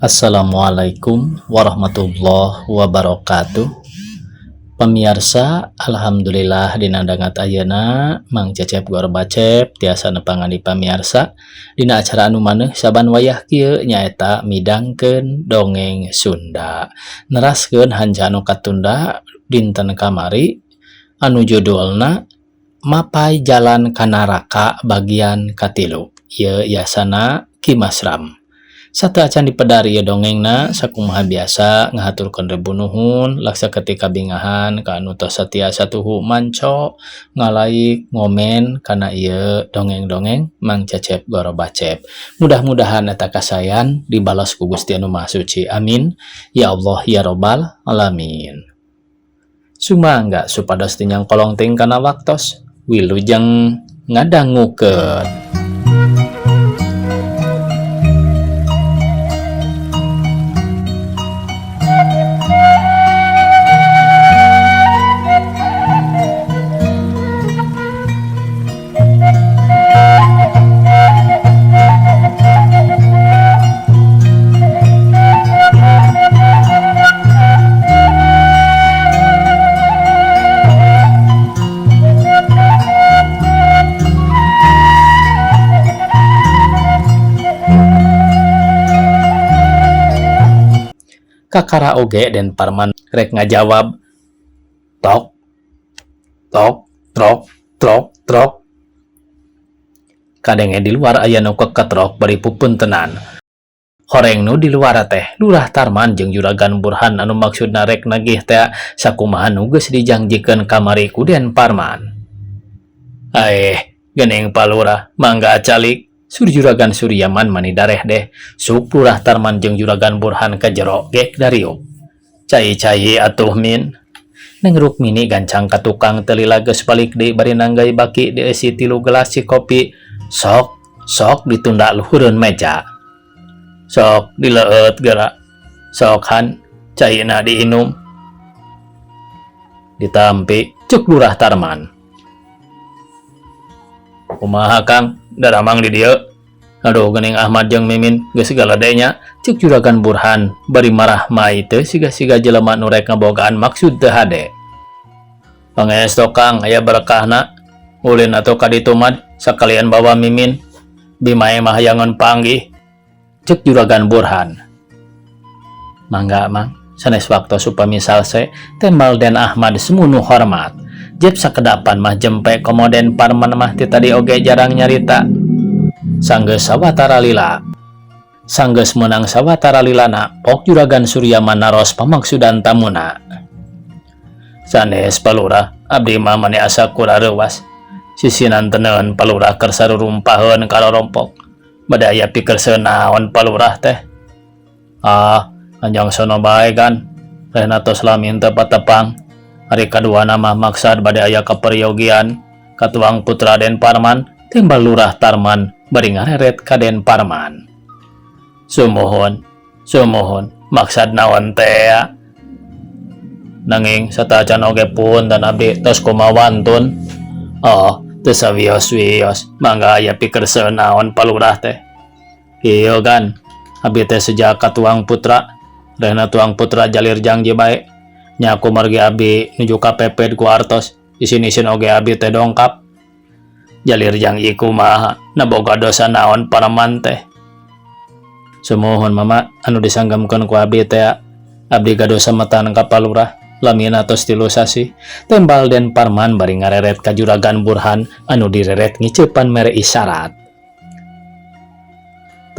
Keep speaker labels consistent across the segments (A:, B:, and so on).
A: Assalamualaikum warahmatullahi wabarakatuh. Pamiarsa, alhamdulillah dina dangat ayeuna Mang Cecep Gorbacep tiasa nepangan di pamiarsa dina acara anu maneuh saban wayah kieu, nyaeta midangkeun dongeng Sunda, neraskeun hanca anu katunda dinten kamari anu judulna Mapay Jalan Ka Naraka bagian katilu. Ieu yasana Ki Masram. Sateuacan dipedar ieu dongengna, sakumaha biasa ngahaturkeun rebu nuhun laksa ketika bingahan ka anu tos satia satuhu manco, ngalaik, ngomen kana ieu dongeng-dongeng Mang Cecep Gorobacep. Mudah-mudahan eta kasayan dibalas ku Gusti Anu Maha Suci. Amin ya Allah ya Robbal alamin. Sumangga supados teu nyangkolong teuing kana waktos, wilujeng ngadangukeun. Kakara oge Den Parman rek ngajawab. Tok tok trok trok trok, kadenge di luar aya nu keketrok bari pupuntenan. Horeng nu di luar teh Lurah Tarman jeung Juragan Burhan anu maksudna rek nagih teh sakumaha nu geus dijangjikeun kamari ku Den Parman. "Aeh, geuning Pa Lurah, mangga calik," Sur Juragan Suryaman mani dareh deh. Sup Lurah Tarman jeung Juragan Burhan ka jero gek dariuk. "Cai-cai atuh, Min." Neng Rukmini gancang ka tukang, teu lila geus balik deui bari nanggai baki dieusi 3 gelas cikopi. Sok, sok ditunda luhureun meja. "Sok dileueut geura. Sok, Han, caina diinum." "Ditampi," cek Lurah Tarman. "Kumaha, Kang, daramang di dieu? Aduh, geuning Ahmad jeung Mimin geus galede nya," cek Juragan Burhan bari marah mai teu siga-siga jelema nu rek ngabogaan maksud teu hade. "Pangesto, Kang, aya berkahna. Ulin atuh ka ditu, Mad, sakalian bawa Mimin. Bimae mah hayangeun panggih," cek Juragan Burhan. "Mangga, Mang, sanes waktos upami salse," tembal Den Ahmad semunu hormat. Jep sakedapan mah jempe komo Den Parman mah ti tadi oge jarang nyarita. Sanggeus sawatara lila. Sanggeus meunang sawatara lilana, pok Juragan Suryaman naros pamaksudan tamuna. "Sanes, Pa Lurah, abdi mah mani asa kurareuwas. Sisinan teneueun Pa Lurah keur sarurumpaheun ka rorompok. Bade aya pikerseueun naon Pa Lurah teh?" "Ah, anjang sono bae kan. Rehna tos lami teu patepang. Ari kaduana mah maksad bade aya kaperyogian katuang putra Den Parman," timbal Lurah Tarman bari ngareret ka Den Parman. "Sumuhun, sumuhun, maksad naon teh?" "Nanging sateuacan oge punten abdi tos kumawantun." "Oh, teu sawios-wios, mangga aya pikerseueun naon Pa Lurah teh?" "Kieu kan, abdi teh sejak katuang putra, rehna tuang putra jalir jangji bae. Nya kumargi abdi nuju kapeped ku artos, isin-isin oge abdi teh dongkap." "Jalir jangji kumaha, na boga dosa naon Parman teh?" "Sumuhun, Mama, anu disanggemkeun ku abdi teh abdi gaduh sametan ka Pa Lurah, lamina tos 3 sasih," tembal Den Parman bari ngareret ka Juragan Burhan anu direret ngiceupan mere isyarat.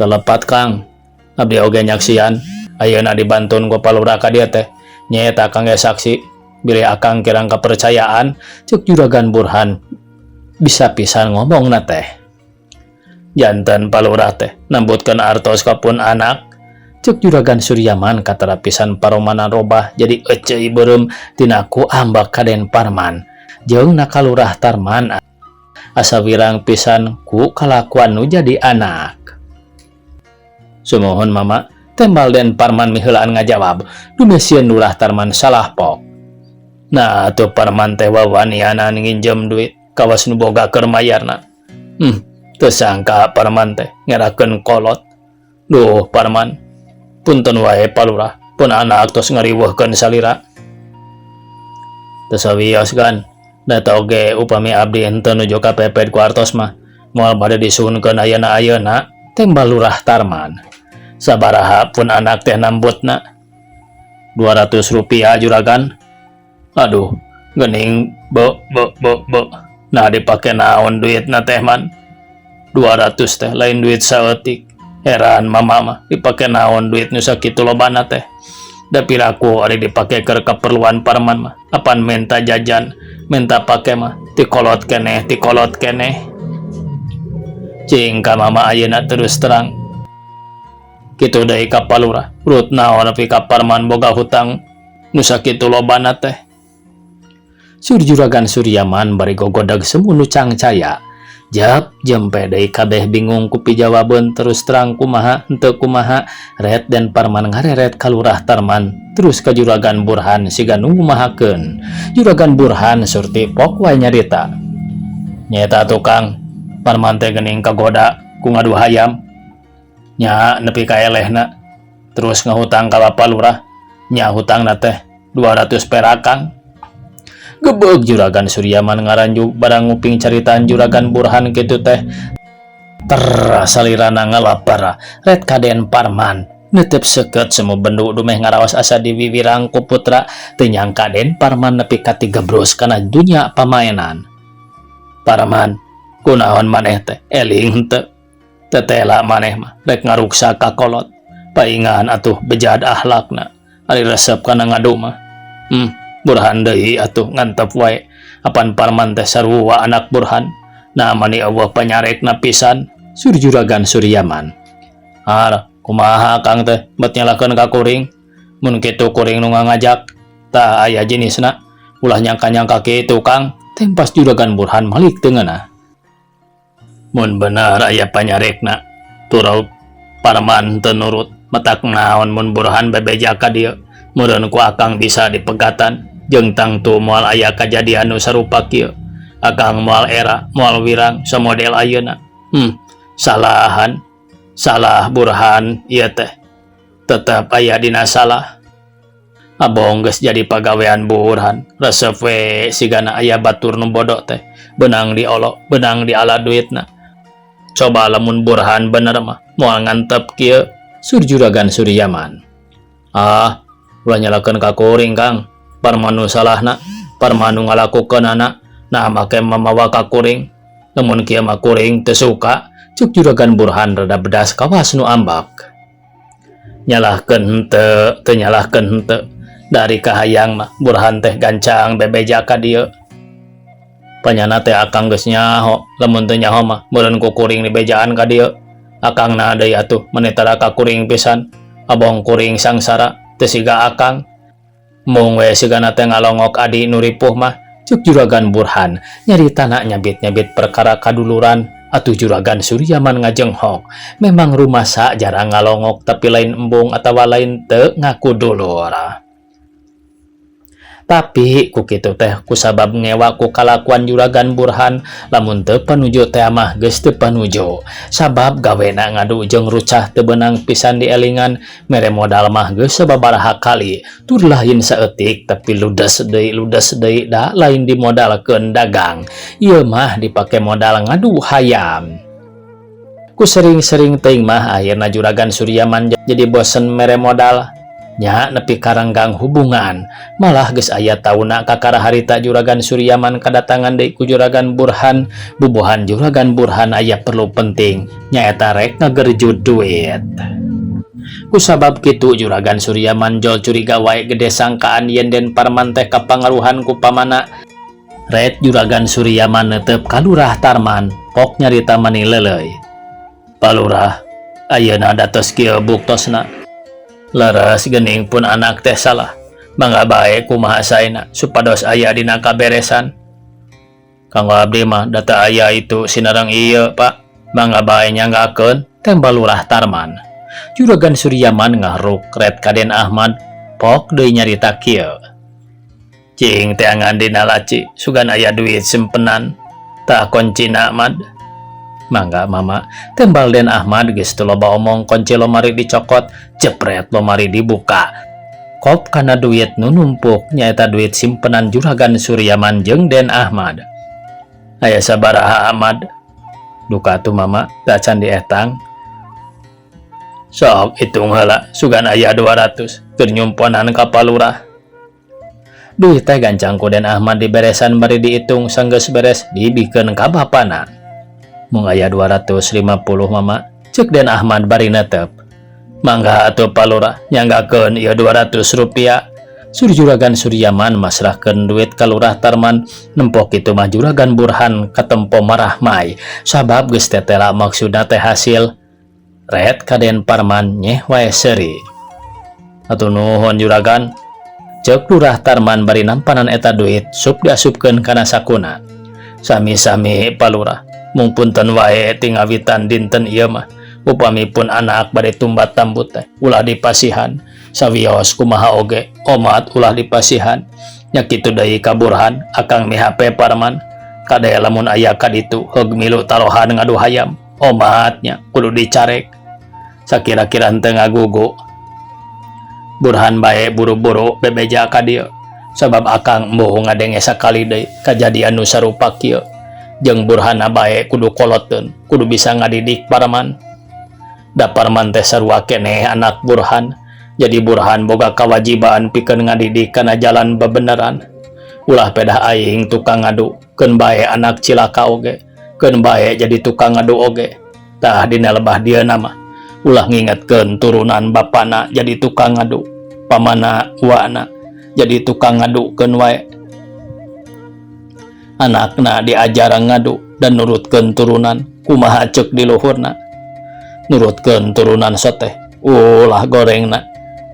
A: "Telepat, Kang, abdi oge nyaksian, ayeuna dibantun ku Pa Lurah ka dieu teh. Nyaeta Akang ge saksi, bilih Akang kirang kepercayaan," cek Juragan Burhan bisa pisan ngomongna teh. "Janten Pa Lurah teh nambutkeun artos ka pun anak," cek Juragan Suryaman katara pisan paromana robah jadi eceuy beureum tina ku ambak ka Den Parman. Jeung na ka Lurah Tarman asa wirang pisan ku kalakuan nu jadi anak. "Sumuhun, Mama," tembal Den Parman miheulaan ngajawab, dumeh sieun Lurah Tarman salah pok. "Nah, atuh Parman teh wawanianan nginjem duit kawas nu boga keur mayarna. Teu sangka Parman teh ngerakeun kolot. Duh, Parman." Punten wae Pa Lurah, pun anak tos ngariweuhkeun salira. Teu sawios gan, da oge upami abdi henteu nuju kapepet ku artos mah moal bade disuhunkeun ayeuna-ayeuna, tembal Lurah Tarman. Sabaraha pun anak teh nambutna? 200 rupiah, Juragan. Aduh, gening be be be be. Nah, dipake naon duitna teh, Man? 200 teh lain duit saeutik. Heran mama mah, dipake naon duit nu sakitu lobana teh? Da piraku ari dipake keur keperluan Parman mah. Apan menta jajan, menta pake mah tikolot keneh, tikolot keneh. Cing ka mama ayeuna terus terang. Kitu deui ka Pa Lurah, urut naon nepi ka Parman boga hutang nu sakitu lobana teh? Sur Juragan Suryaman bari gogodag semu nu cangcaya. Jap jempe deui kabeh bingung ku pijawabeun terus terang kumaha henteu kumaha. Ret Den Parman ngareret ka Lurah Tarman terus ka Juragan Burhan siga nu ngumahakeun. Juragan Burhan surti pok wae nyarita. Nyaeta tukang Parman teh geuning kagoda ku ngadu hayam. Nya nepi ka elehna terus ngahutang ka Bapak Lurah. Nya hutangna teh 200 perak, Kang. Gebeg Juragan Suryaman ngaranjug barang nguping caritaan Juragan Burhan kitu teh. Ter salirana ngalapar ret ka Den Parman netep seket semu bendu dumeh ngaraos asa diwiwirang ku putra. Teu nyangka Den Parman nepi ka tigebrus kana dunya pamaenan. Parman, kunaon maneh teh, eling henteu? Tetela maneh mah rek ngaruksak ka kolot. Paingan atuh bejad akhlakna ari resep kana ngadu mah. Burhan deui atuh, ngantep wae. Apan Parman teh sarua anak Burhan. Nah, mani euweuh panyarekna pisan, sur Juragan Suryaman. Har, kumaha Kang teh bet nyalahkeun ka kuring? Mun kitu kuring nu ngajak. Tah aya jenisna. Ulah nyangka-nyangka kitu, Kang, tempas Juragan Burhan malik teu ngeunah. Mun bener aya panyarekna, turau Parman teu nurut, matak naon mun Burhan bebeja ka dieu. Meureun ku Akang bisa dipegatan jeung tangtu moal aya kajadian nu sarupa kieu. Akang moal era, moal wirang samodel ayeuna. Salahan. Salah Burhan ieu teh. Tetep aya dina salah. Abong geus jadi pagawean Burhan. Resep we sigana aya batur nu bodoh teh. Beunang diolo, beunang diala duitna. Coba lamun Burhan bener mah moal ngantep kieu, sur Juragan Suryaman. Ah, ulah nyalahkeun ka kuring, Kang. Parman nu salahna, Parman nu ngalakukeunana. Nah, make mamawa ka kuring. Lamun kieu mah kuring teu suka, cuk Juragan Burhan rada bedas kawas nu ambak. Nyalahkeun henteu, teu nyalahkeun henteu. Dari kahayang mah Burhan teh gancang bebeja ka dieu. Panyana teh Akang geus nyaho, lamun teu nyaho mah meureun ku kuring dibejaan ka dieu. Akang na deui atuh meni tara ka kuring pisan. Abong kuring sangsara teu siga Akang. Mung we sigana teh ngalongok adi nu ripuh mah, cuk Juragan Burhan nyaritana nyabit-nyabit perkara kaduluran. Atuh Juragan Suryaman ngajenghok. Memang rumasa jarang ngalongok, tapi lain embung atawa lain teu ngaku dulur. Tapi ku kitu teh kusabab ngewa ku kalakuan Juragan Burhan, lamun teu panuju teh mah geus teu panuju. Sabab gawena ngadu jeung rucah teu beunang pisan dielingan, mere modal mah geus sababaraha kali tur lain saeutik, tapi ludes deui, ludes deui. Da lain dimodalkeun dagang, ieu mah dipake modal ngadu hayam. Ku sering-sering teuing mah akhirna Juragan Suryaman jadi bosen mere modal. Nya nepi karenggang hubungan. Malah geus aya tauna kakara harita Juragan Suryaman kadatangan deui ku Juragan Burhan. Bubuhan Juragan Burhan aya perlu penting, nyaeta rek ngagerjud duit. Kusabab kitu Juragan Suryaman jol curiga wae, gede sangkaan yen Den Parman teh kapangaruhan ku pamana. Ret Juragan Suryaman netep ka Lurah Tarman, pok nyarita mani leuleuy. "Pa Lurah, ayeuna datos kieu buktosna. Leres gening pun anak teh salah. Mangga bae kumaha saena supados aya dina kaberesan. Kanggo abdi mah data aya itu sinareng ieu, Pak. Mangga bae nyanggakeun," tembal Lurah Tarman. Juragan Suryaman ngahruk ret ka Den Ahmad, pok deui nyarita kieu. "Cing teangan dina laci, sugan aya duit simpenan. Tah koncina, Mad." Mangga Mama, tembal Den Ahmad geus teu loba omong kunci lomari dicokot, jepret lomari dibuka. Kop kana duit nu numpuk nyaeta duit simpenan Juragan Suryaman jeung Den Ahmad. Aya sabaraha Ahmad? Duka atuh Mama, da can dietang. Sok itung heula, sugan aya 200 keur nyumponan ka Palurah. Duit teh gancang ku Den Ahmad diberesan bari diitung sanggeus beres dibikeun ka bapana. Mung aya 250 Mama, cek Den Ahmad bari netep. Mangga atuh Palurah, nyanggakeun ieu 200 rupiah. Sur Juragan Suryaman masrahkeun duit ka Lurah Tarman, nempo kitu mah Juragan Burhan katempo marah mai, sabab geus tetela maksudna teh hasil. Ret ka Den Parman nyeh wae seuri. Hatur nuhun Juragan, cek Lurah Tarman bari nampanan eta duit sup diasupkeun kana sakuna. Sami-sami Palurah, mung punten wae ti ngawitan dinten ieu mah. Upami pun anak bade tumbat tambut teh ulah dipasihan, sawios kumaha oge omat ulah dipasihan. Nya kitu deui ka Burhan, akang mihape Parman. Kade lamun aya ka ditu heug milu tarohan ngadu hayam, omatnya kudu dicarek. Sakira-kira henteu ngagugu. Burhan bae buru-buru bebeja ka dieu, sabab akang embung ngadenge sakali deui kajadian nu sarupa kieu. Jeung Burhana bae kudu koloteun, kudu bisa ngadidik Parman. Da Parman teh sarua keneh anak Burhan, jadi Burhan boga kawajiban pikeun ngadidik kana jalan bebeneran. Ulah pedah aing tukang ngadu, keun bae anak cilaka oge, keun bae jadi tukang ngadu oge. Tah dina lebah dieu mah ulah ngingetkeun turunan bapana jadi tukang ngadu, pamana uwana jadi tukang ngadu keun wae. Anakna diajar ngadu dan nurutkeun turunan kumaha ceuk di luhurna. Nurutkeun turunan soteh ulah gorengna,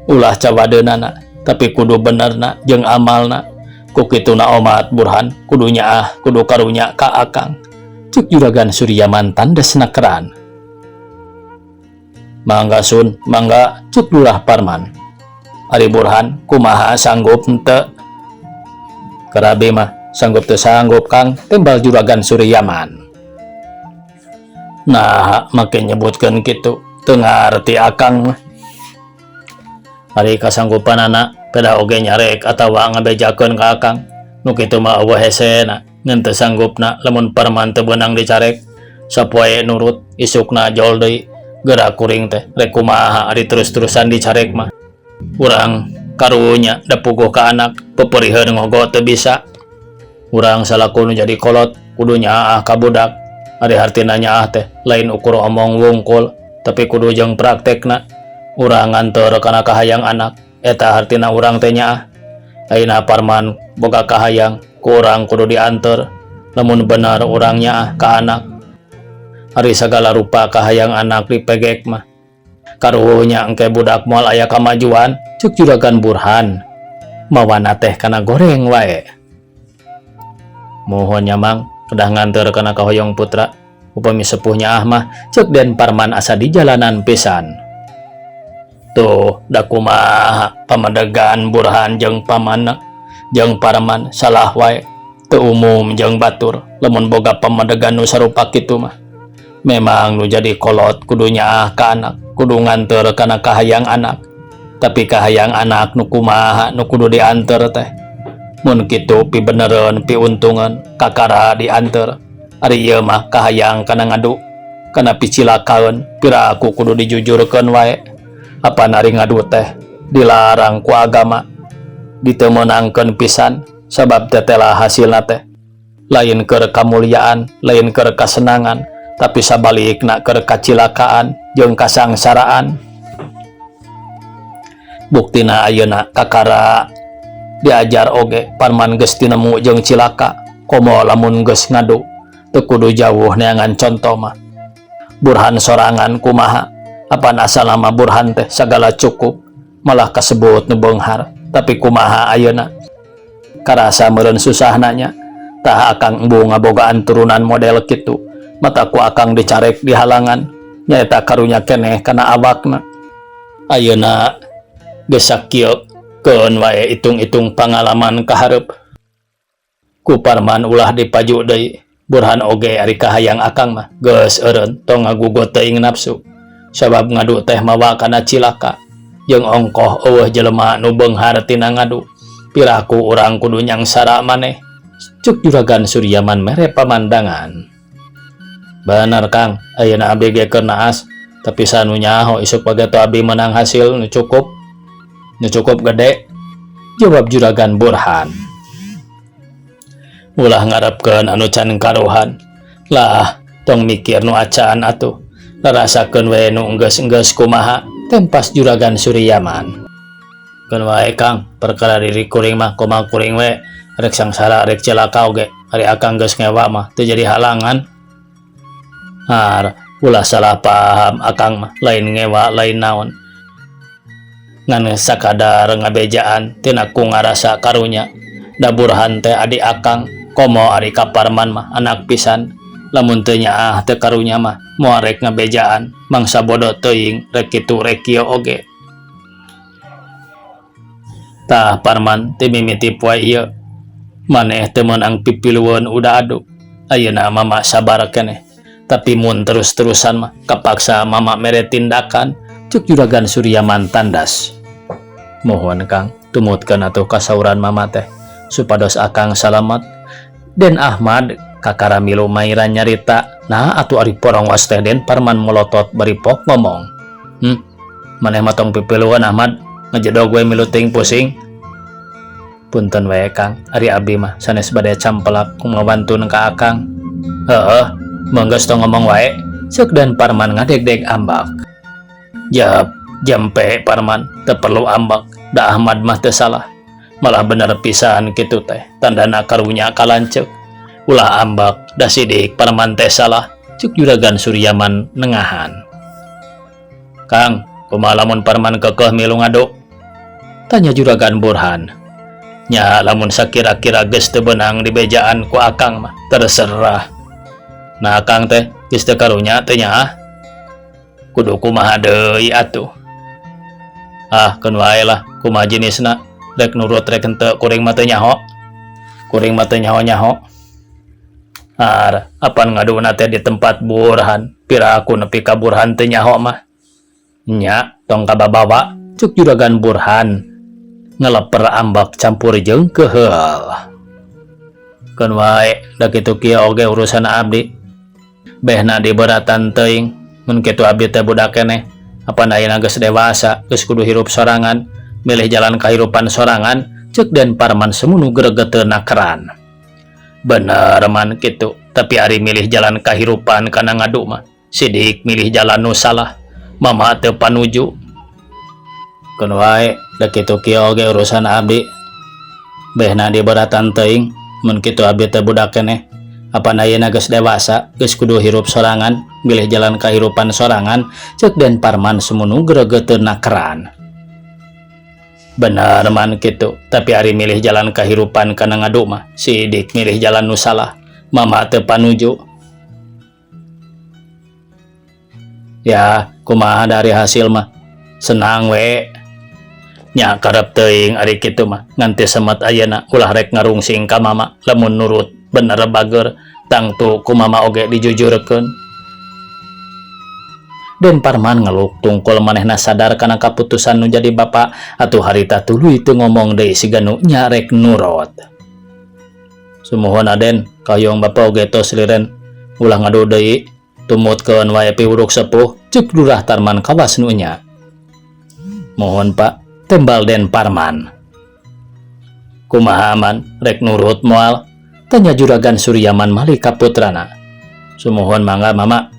A: ulah cawadeunana, tapi kudu benerna jeung amalna. Ku kituna omat Burhan kudu nyaah, kudu karunya ka akang. Cek Juragan Suryaman tandesna keran. Mangga Sun, mangga, cek Lurah Parman. Ari Burhan kumaha sanggup henteu? Kerabe mah sanggup teu sanggup Kang, tembal Juragan Suryaman. Nah, make nyebutkeun kitu, teu ngarti akang mah. Ari kasanggupanana pedah oge nyarek atawa ngabejakeun ka akang. Nu kitu mah eueuh hesena, ngan teu sanggupna lamun Parman teu beunang dicarek. Sapoe nurut, isukna jol deui. Geura kuring teh rek kumaha ari terus-terusan dicarek mah. Urang karunya da puguh ka anak, peperiheun ngogo teu bisa. Urang salaku nu jadi kolot kudu nyaah ka budak. Ari hartina nyaah teh lain ukur omong wungkul, tapi kudu jeung praktekna. Urang nganteur kana kahayang anak, eta hartina urang teh nyaah. Ayeuna Parman boga kahayang, ku urang kudu dianteur. Lamun bener urang nyaah ka anak. Ari sagala rupa kahayang anak dipegek mah karunya engke budak moal aya kamajuan, cek Juragan Burhan. Mawana teh kana goreng wae. Muhun nya Mang, kedah nganteur kana kahoyong putra. Upami sepuh nyaah mah, cek Den Parman asa di jalanan pisan. Tuh, da kumaha pamadegan Burhan jeung pamanna jeung Parman salah wae. Teu umum jeung batur lamun boga pamadegan nu sarupa kitu mah. Memang nu jadi kolot kudu nyaah ka anak, kudu nganteur kana kahayang anak. Tapi kahayang anak nu kumaha nu kudu dianteur teh? Mun kitu pibenereun piuntungeun kakara dianteur. Ari ieu mah kahayang kana ngadu, kana picilakaeun, piraku kudu dijujurkeun wae. Apan ari ngadu teh dilarang ku agama, diteu meunangkeun pisan sabab tetela hasilna teh lain keur kamuliaan, lain keur kasenangan, tapi sabalikna keur kacilakaan jeung kasangsaraan. Buktina ayeuna kakara diajar oge Parman geus tinemu jeung cilaka, komo lamun geus ngadu. Teu kudu jauh neangan contoh mah. Burhan sorangan kumaha? Apan asal nama Burhan teh sagala cukup, malah kasebut nu beunghar. Tapi kumaha ayeuna? Karasa meureun susahna nya. Tah akang embung ngabogaan turunan model kitu. Mata ku akang dicarek di halangan, nyaeta karunya keneh kana awakna. Ayeuna geus sakieu keun wae itung-itung pangalaman kahareup. Ku Parman ulah dipaju deui. Burhan oge ari kahayang akang mah geus eureun tong ngagugut teuing nafsu. Sabab ngadu teh mawa kana cilaka jeung ongkoh eueuh jelema nu beunghar tina ngadu. Piraku urang kudu nyangsara maneh. Cuk Juragan Suryaman mere pamandangan. Bener Kang, ayeuna abdi ge keur naas, tapi sanu nyaho isuk pageto abdi menang hasil nu cukup. Nu cukup gede. Jawab Juragan Burhan. Ulah ngarepkeun anu can karuhan. Lah, tong mikir nu acan atuh. Rarasakeun we nu enggeus-enggeus kumaha, tempas Juragan Suryaman. Keun wae Kang, perkara diri kuring mah kumaha kuring we, rek sangsara rek cilaka oge, ari akang geus ngewa mah teu jadi halangan. Har, ulah salah paham akang mah, lain ngewa lain naon. Ngan sakadar ngabejaan tina ku ngarasa karunya. Da Burhan teh adi akang, komo ari ka Parman mah anak pisan. Lamun teu nyaah teu karunya mah moal rek ngabejaan, mangsa bodoh teuing rek kitu rek kieu oge. Tah Parman ti mimiti poe ieu maneh teu meunang pipilueun udah adu. Ayeuna mama sabar keneh. Tapi mun terus-terusan mah kapaksa mama mere tindakan, cuk Juragan Suryaman tandas. Mohon Kang, tumutkeun atuh kasauran mama teh supados akang salamet. Den Ahmad kakara milu mairan nyarita, nah atuh ari porongos teh Den Parman molotot bari pok ngomong. Maneh mah tong pipilueun Ahmad, ngejedog we milu teuing pusing. Punten wae Kang, ari abdi mah sanes bade campelak ngawantun ka akang. Heeh, mangga tong ngomong wae, ceuk Den Parman ngadegdeg ambak. Jap, jampe Parman, teu perlu ambak, da Ahmad mah teu salah. Malah bener pisan kitu teh, tandana karunya kalanceuk. Ulah ambak, da sidik Parman teh salah, cuk Juragan Suryaman nengahan. Kang, kumaha lamun Parman kekeh milu ngadu? Tanya Juragan Burhan. Nya lamun sakira-kira geus teu beunang dibejaan ku akang mah terserah. Nah akang teh geus teu karunya teh nyaah. Kudu kumaha deui atuh. Ah, keun wae lah, kumaha jenisna, rek nurut rek henteu kuring mah teu nyaho. Kuring mah teu nyaho-nyaho. Ar, apan ngaduna teh di tempat Burhan, piraku nepi ka Burhan teu nyaho mah. Nya, tong kababawa, cuk Juragan Burhan. Ngeleper ambak campur jeung keheul. Keun wae, da kitu kieu oge urusan abdi. Behna diberatan teuing, mun kitu abdi teh budak keneh. Apan ayeuna geus dewasa, geus kudu hirup sorangan, milih jalan kahirupan sorangan, ceuk Den Parman semunu gregeteun nakeran. Bener man kitu, tapi ari milih jalan kahirupan kana ngadu mah, sidik milih jalan nu salah. Mama teu panuju. Keun wae, da kitu kieu oge urusan abdi. Behna diberatan teuing, mun kitu abdi teh budak keneh. Apan ayeuna geus dewasa, geus kudu hirup sorangan, milih jalan kahirupan sorangan, ceuk Den Parman semunu gregeteun nakeran. Bener man kitu, tapi ari milih jalan kahirupan kana ngadu mah, sidik milih jalan nu salah. Mama teu panuju. Ya, kumaha dari hasil mah? Senang we. Nya karep teuing ari kitu mah, ngan teu semet ayeuna ulah rek ngarungsing ka mama, lamun nurut bener bager, tangtu ku mama oge dijujurkeun. Den Parman ngeluk tungkul manehna sadar kana kaputusan nu jadi bapa, atuh harita tuluy teu ngomong deui siga nu nya rek nurut. Sumuhun Aden, kahoyong bapa oge tos liren, ulah ngadu deui, tumutkeun wae piwuruk sepuh, ceuk Lurah Tarman kawas nu nya. Mohon Pak, tembal Den Parman. Kumaha man, rek nurut moal? Tanya Juragan Suryaman mali ka putrana. Sumuhun mangga mama.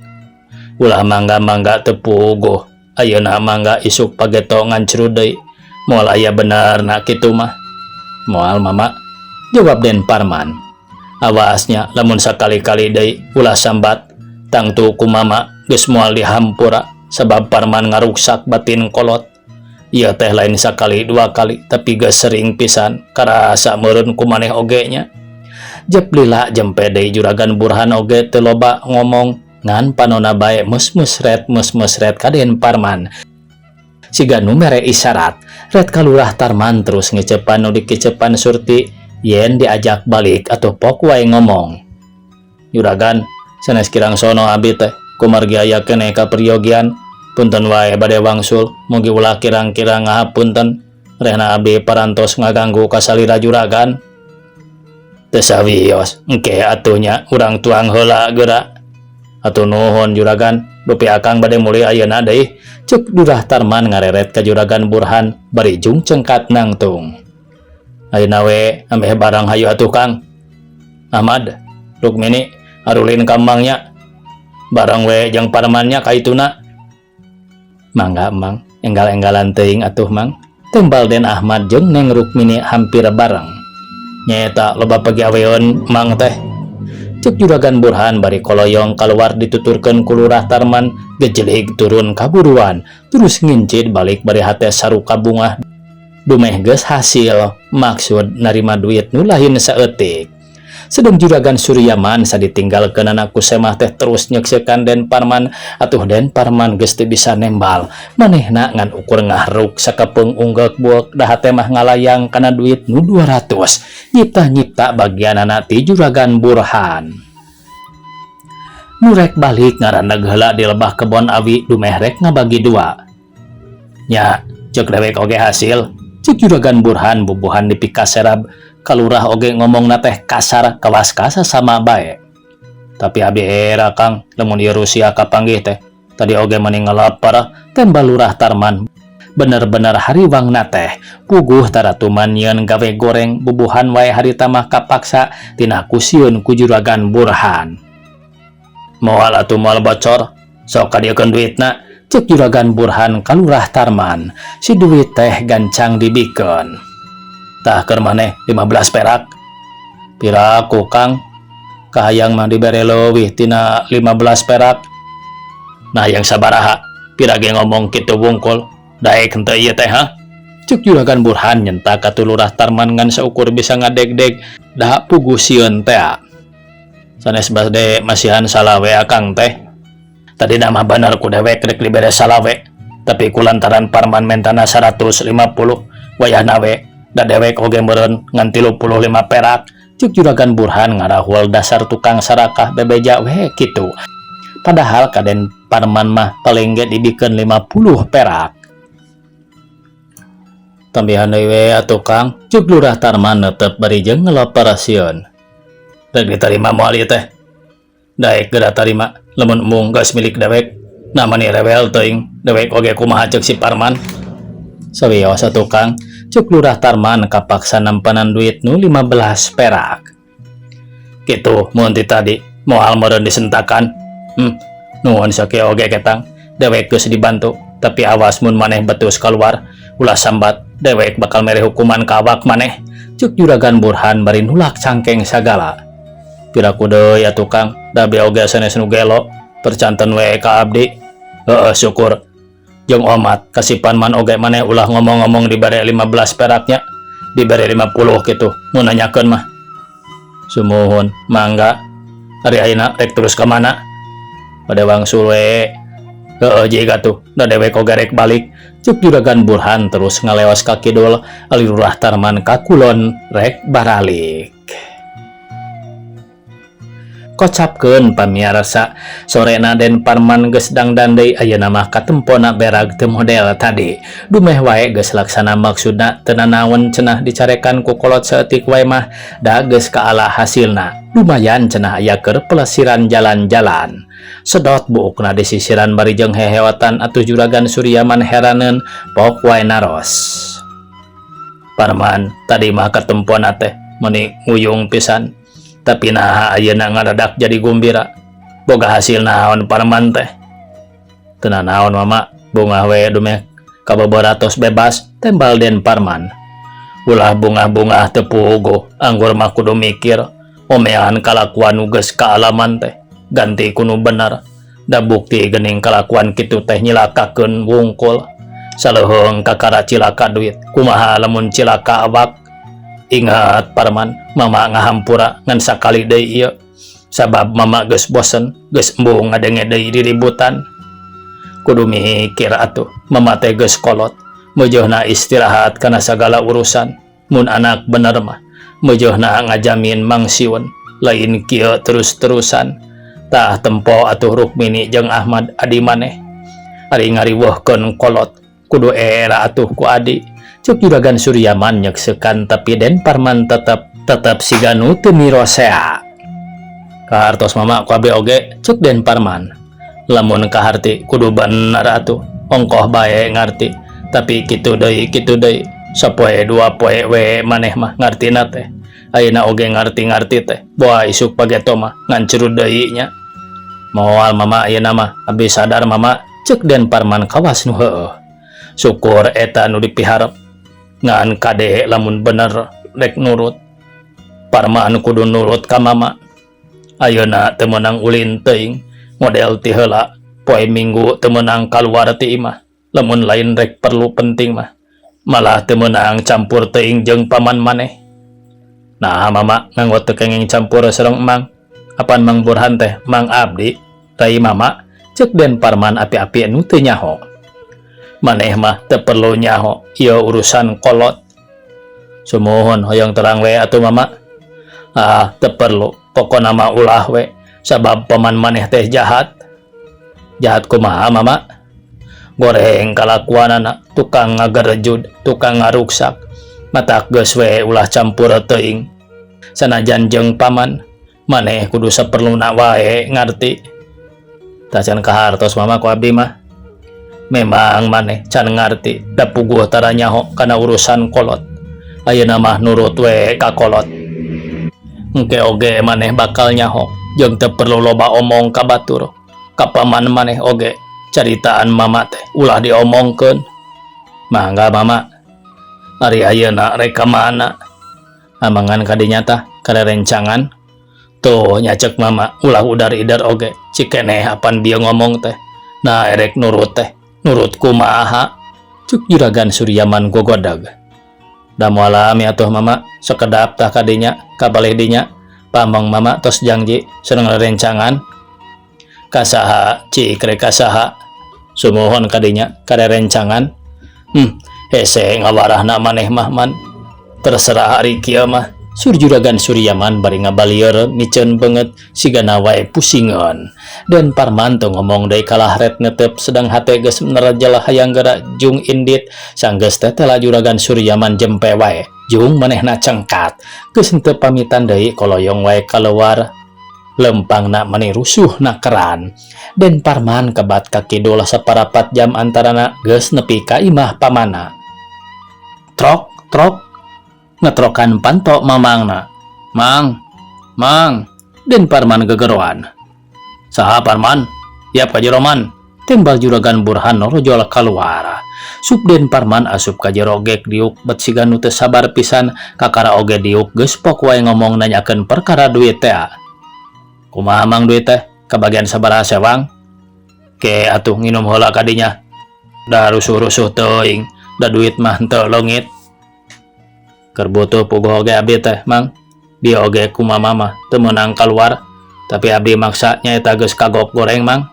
A: Ulah mangga-mangga teu puguh, ayeuna mangga isuk pageto ngancrud deui. Moal aya benerna kitu mah. Moal mama, jawab Den Parman. Awasnya lamun sakali-kali deui ulah sambat, tangtu ku mama geus moal dihampura sabab Parman ngaruksak batin kolot. Ieu teh lain sakali dua kali, tapi geus sering pisan, karasa meureun ku maneh oge nya. Jep lila jempe deui Juragan Burhan oge teu loba ngomong, ngan panona bae mus-musret mus-musret ka Den Parman. Siga nu mere isyarat, ret ka Lurah Tarman terus ngecepan nu dikecepan Surti, yen diajak balik atau pok wae ngomong. Juragan, sanes kirang sono abi teh, kumargi aya keneh kaperyogian, punten wae bade wangsul, mugi ulah kirang-kirang ngahapunten, rehna abdi parantos ngaganggu kasalira juragan. Teu sawios, engke atuh nya urang tuang heula geura. Hatur nuhun juragan, dupi akang bade mulih ayeuna deui, cek Lurah Tarman ngareret ka Juragan Burhan bari jung cengkat nangtung. Ayeuna we ambeh barang hayu atuh Kang. Ahmad, Rukmini, arulin ka Mang nya. Barang we jeung Parman nya kaituna. Mangga Mang, enggal-enggalan teuing atuh Mang. Tembal Den Ahmad jeung Neng Rukmini hampir bareng. Nyaeta loba pagawean Mang teh. Cek Juragan Burhan bari koloyong kaluar dituturkeun ku Lurah Tarman gejelig turun kaburuan terus ngincit balik bari hate saruka bungah dumeh geus hasil maksud narima duit nu lain saeutik. Sedang Juragan Suryaman saditinggalkeunana ku Semah teh terus nyeksekan Den Parman, atuh Den Parman geus teu bisa nembal manehna ngan ukur ngahruk sakepeung unggeuk bueuk da hate mah ngalayang kana duit nu 200 nyipta-nyipta bagianana ti Juragan Burhan. Nu rek balik ngarandag heula di lebah kebon awi dumeh rek ngabagi dua. Nya, cek dewek oge hasil, cek Juragan Burhan bubuhan dipikaserab, kalurah oge ngomongna teh kasar kawas kasasama bae. Tapi abi era Kang, lamun ieu Rusia kapanggih teh, tadi oge mani ngalapar, tembal Lurah Tarman. Bener-bener hariwangna teh, puguh taratuman nyieun gawe goreng bubuhan wae harita mah kapaksa tina kusieun ku Juragan Burhan. Moal atuh moal bocor, sok kadieukeun duitna, cek Juragan Burhan ka Lurah Tarman. Si duit teh gancang dibikeun. Tah keur maneh 15 perak. Piraku Kang, kahayang mah dibere leuwih tina 15 perak. Nah yang sabaraha, pira ge ngomong kitu wungkul, daek henteu ieu teh ha? Cek Juragan Burhan nyentak ka Lurah Tarman ngan saukur bisa ngadegdeg da puguh sieun teh. Sanes bade masihan salawe akang teh. Tadi nama bener ku dewek rek dibere salawe, tapi kulantaran Parman mentana 150 wayahna we da dewek oge meureun ngan 35 perak. Cek Juragan Burhan ngarahul dasar tukang sarakah bebeja we kitu. Padahal kaden Parman mah paling ge dibikeun 50 perak. Tambihan deui we atuh Kang, cek Lurah Tarman netep bari jeung ngelopar sieun. Rek diterima moal ieu teh? Daek geura tarima, lamun embung geus milik dewek. Nah mani rewel teuing, dewek oge kumaha ceuk si Parman. Sawios atuh Kang, cek Lurah Tarman kapaksa nampanan duit nu 15 perak. Kitu mun ti tadi moal meureun disentakan. Nuhun sakieu oge ketang, dewek geus dibantu, tapi awas mun maneh betus keluar, ulah sambat dewek bakal mere hukuman ka awak maneh. Cek Juragan Burhan bari nulak cangkeng sagala. Piraku deui atuh Kang, da abdi oge sanes nu gelo, percanten we ka abdi. Heeh syukur. Jeung omat kasipan man oge maneh ulah ngomong-ngomong dibere 15 peraknya, dibere 50 kitu mun nanyakeun mah. Sumuhun, mangga. Ari ayeuna rek terus ka mana? Bade wangsul we. Heeh jiga tuh, da dewek oge rek balik. Cek Juragan Burhan terus ngaleos ka kidul, ari Lurah Tarman ka kulon rek baralik. Kocapkeun pamiarsa, sorena Den Parman geus dangdan deui ayeuna mah katempona berag teu model tadi. Dumeh wae geus laksana maksudna teu nanaon cenah dicarekan ku kolot saeutik wae mah da geus kaala hasilna. Lumayan cenah aya keur pelesiran jalan-jalan. Sedot buukna disisiran bari jeung heheotan atuh Juragan Suryaman heraneun pok wae naros. Parman tadi mah katempona teh meuni nguyung pisan. Tapi naha ayeuna ngadadak jadi gumbira. Boga hasil naon Parman teh? Teu nanaon mama, bungah we dumeh kabeberatos bebas, tembal Den Parman. Ulah bungah-bungah teu puguh, anggur mah kudu mikir. Omean kalakuan nu geus kaalaman teh, ganti ku nu bener. Da bukti geuning kalakuan kitu teh nyilakakeun wungkul. Saleuheung kakara cilaka duit, kumaha lamun cilaka awak? Ingat Parman, mama ngahampura ngan sakali deui ieu. Sabab mama geus bosen, geus embung ngadenge deui diributan. Kudu mikir atuh, mama teh geus kolot. Meujeuna istirahat kana sagala urusan. Mun anak bener mah, meujeuna ngajamin mangsiun. Lain kieu terus-terusan. Tah tempo atuh Rukmini jeung Ahmad adi maneh. Ari ngariweuhkeun kolot kudu era atuh ku adi. Cuk Juragan Suryaman nyeksekan tapi Den Parman tetep tetep siga nu teu mirosea. Kahartos mama ku abdi oge cuk Den Parman. Lamun kaharti kudu bener atuh ongkoh bae ngarti tapi kitu deui kitu deui sapoe dua poe we maneh mah ngartina teh. Ayeuna oge ngarti-ngarti teh boa isuk pageto mah ngancurud deui nya. Moal mama ayeuna mah abdi sadar mama cek Den Parman kawas nu heueuh. Syukur eta nu dipiharep. Ngan kade lamun bener rek nurut. Parman kudu nurut ka mama. Ayeuna teu meunang ulin teuing model ti heula poe Minggu teu meunang kaluar ti imah lamun lain rek perlu penting mah. Malah teu meunang campur teuing jeung paman maneh. Naha mama nganggo teu kenging campur sareng emang. Apan Mang Burhan teh mang abdi rai mama cek Den Parman api-api nu teu nyaho. Maneh mah teu perlu nyaho ieu urusan kolot. Sumuhun hoyong terang we atuh mama. Ah teu perlu pokona mah ulah we sabab paman maneh teh jahat. Jahat kumaha mama? Goreng kalakuanana tukang ngagerejud tukang ngaruksak. Matak geus we ulah campur teuing. Sanajan jeung paman maneh kudu saperluna wae ngarti. Tah can kahartos mama ku abdi mah. Memang maneh can ngarti da puguh tara nyaho kana urusan kolot. Ayeuna mah nurut we ka kolot. Engke oge maneh bakal nyaho jeung teu perlu loba omong ka batur. Ka paman maneh oge caritaan mama teh ulah diomongkeun. Mangga mama. Ari ayeuna rek ka mana? Amangan kadinya tah karerencangan. Tuh nya cek mama ulah udar-idar oge cikeneh apan bieu ngomong teh. Nah erek nurut teh nurut kumaha? Cuk Juragan Suryaman gogodag. Da moal lami atuh mama sekedap tah kadinya kabalih dinya pamong mama tos jangji sareng rerencangan. Kasaha cik rek kasaha sumuhun kadinya karerencangan. Hese ngawarahna maneh mah man. Terserah ari kieu mah. Sur Juragan Suryaman bari ngabalieur miceun beungeut sigana wae pusingeun. Den Parman teu ngomong deui kalah ret netep sedang hate geus nerejel hayang geura jung indit sanggeus teh tela Juragan Suryaman jempe wae. Jung manehna cengkat. Geus henteu pamitan deui koloyong wae kaluar. Lempangna mani rusuh na keran. Den Parman kebat ka kidul saparapat jam antarana geus nepi ka imah pamana. Trok trok ngetrokan panto mamangna. Mang, mang, Den Parman gegeroan. Saha Parman? Yap ka jero man. Tembal Juragan Burhan norojol kaluar. Sup Den Parman asup ka jero gek diuk bet siga nu teu sabar pisan kakara oge diuk geus pok wae ngomong nanyakeun perkara duit teh. Kumaha mang duit teh? Kabagian sabaraha sewang? Ke atuh nginum heula kadinya. Da rusuh-rusuh teuing, da duit mah henteu leungit. Keur butuh puguh oge abdi teh, Mang. Dia oge ku mama mah teu meunang kaluar, tapi abdi maksa nyaeta geus kagok goreng, Mang.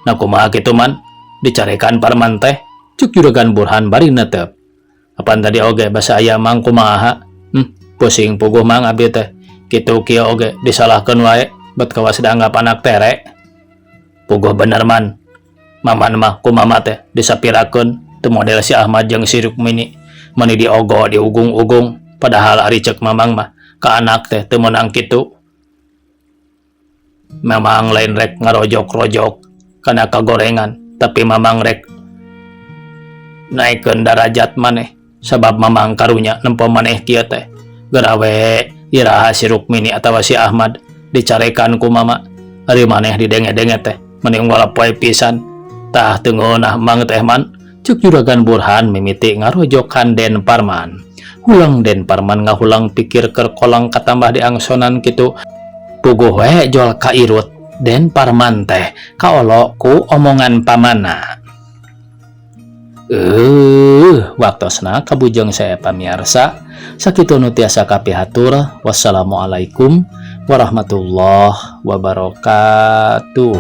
A: Nah kumaha kitu man? Dicarekan Parman teh, cuk Juragan Burhan bari netep. Apan tadi oge basa aya Mang kumaha? Pusing puguh Mang abdi teh. Kitu kieu oge disalahkeun wae, bet kawas dianggap anak tere. Puguh bener man. Maman mah ku mama teh disapirakeun teu model si Ahmad jeung si Rukmini. Mani diogo diugung-ugung padahal ari cek mamang mah ka anak teh teu meunang kitu. Mamang lain rek ngarojok-rojok kana kagorengan tapi mamang rek naikkeun darajat maneh sabab mamang karunya nempo maneh kieu teh. Geura we iraha si Rukmini atawa si Ahmad dicarekan ku mama ari maneh didenge-denge teh meni unggal poe pisan. Tah teu ngeunah mang teh man. Cuk Juragan Burhan mimiti ngarojokan Den Parman. Hulang Den Parman ngahulang pikir keur kolang katambah diangsonan kitu. Puguh we jol ka irut Den Parman teh kaolo ku omongan pamana. Waktosna kabujeng saya pamiarsa. Sakitu nu tiasa kapihatur. Wassalamualaikum warahmatullahi wabarakatuh.